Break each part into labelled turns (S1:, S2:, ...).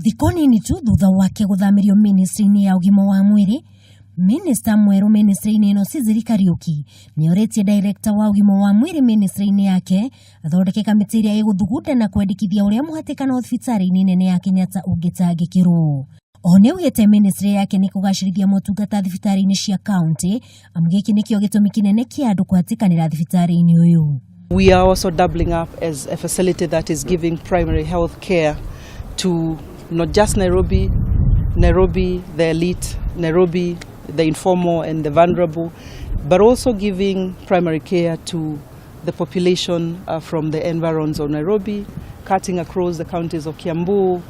S1: Thikũ nini tu thutha wake gũthamĩrio ministry-inĩ ya ũgima wa mwĩrĩ, minista mwerũ ministry-inĩ ĩno Sicily Kariũki nĩorĩtie director wa ũgima wa mwĩrĩ ministry-inĩ yake athondeke kamĩtĩ ĩrĩa ĩgũthugunda na kwendekithia ũrĩa mũhatĩkano thibitarĩ-inĩ nene ya Kenyatta ũngĩtangĩkĩrwo. Oho nĩaugĩte ministry yake nĩ kũgacĩrithia motungata thibitarĩ-inĩ cia kaunti amu gĩkĩ nĩkĩo gĩtũmi kĩnene kĩa andũ kũhatĩkanĩra thibitarĩ-inĩ ũyũ.
S2: We are also doubling up as a facility that is giving primary health care to not just Nairobi, Nairobi, the elite, Nairobi, the informal and the vulnerable, but also giving primary care to the population from the environs of Nairobi, cutting across the counties of Kiambu,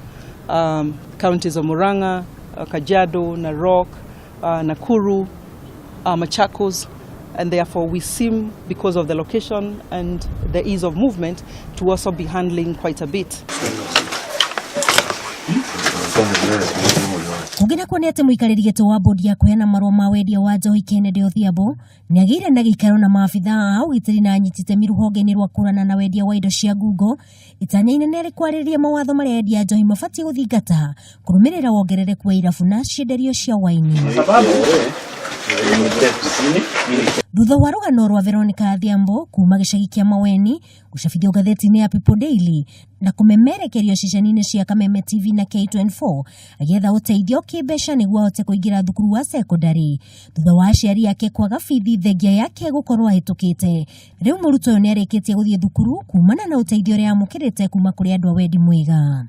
S2: counties of Murang'a, Kajiado, Narok, Nakuru, Machakos, and therefore we seem, because of the location and the ease of movement, to also be handling quite a bit.
S1: Kũngĩ nakuo nĩ atĩ mũikarĩri gĩtĩ wa bodi ya kũheana marũa ma wendia wa njohi Kennedy Odhiambo nĩagĩire na gĩikaro na maabitha a ũgitĩri na anyiti itemi rũhonge-inĩ rwa kũrana na wendia wa indo cia ngungo. Itanya inene rĩ kwarĩrĩria mawatho marĩa endia a njohi mabatiĩ gũthingata kũrũmĩrĩra wongerereku wa irabu na cienderio cia waini. Thutha wa rũgano rwa Veronica Adhiambo kuma gĩcagi kĩa Maweni gũcabithio ngathĩti-inĩ ya People Daily na kũmemerekerio ceceni-inĩ cia Kameme TV na K24 agĩetha ũteithio kĩmbeca nĩguo ahote kũingĩra thukuru wa sekondarĩ thutha wa aciari ake kwaga bithi thengia yake gũkorwo ahĩtũkĩte. Rĩu mũrutwo ũyũ nĩarĩkĩtie gũthiĩ thukuru kumana na ũteithio ũrĩa amũkĩrĩte kuma kũrĩ andũ a wendi mwega.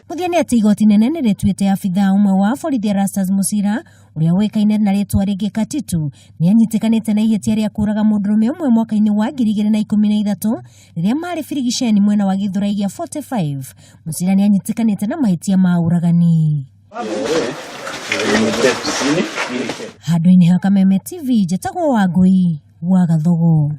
S1: Mũthia nĩ atĩ igoti nene nĩ rĩtuĩte abithaa ũmwe wa borithi Erastus Musira ũrĩa ũĩkaine na rĩtwa rĩngĩ Katitu nĩ anyitĩkanĩte na ihĩtia rĩa kũraga mũndũrũme ũmwe mwaka-inĩ wa 2013 rĩrĩa marĩ birigiceni mwena wa Gĩthũrai gĩa 45. Musira nĩ anyitĩkanĩte na mahĩtia ma ũragani. Handũ-inĩ ha Kameme TV, njĩtagwo Wangũi wa Gathogo.